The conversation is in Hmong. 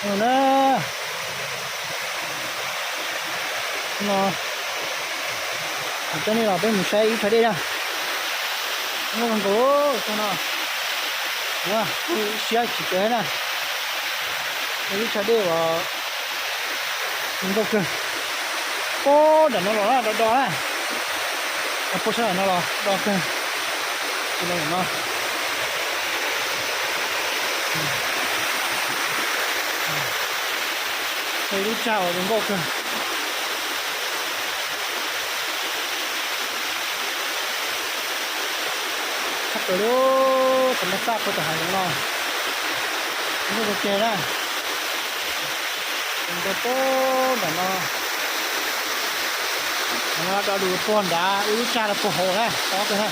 Na, no, coj nej los peb mus saib ib tsag dej na. Muaj nkaus tag no, siab tsis tsev na. Ib tsag dej uas zoo nkauj kawg. Puag nram no los do do na, puag sab nram no los do kawg. Ib lub tsag uas zoo nkauj kawg. Tshaj plaws li, tus no txaj puag tom hav zoov no, zoo nkauj kawg na. Zoo nkauj puag nram no, no do lus puag nrad ib lub tsag no puag hauv na, to kawg na.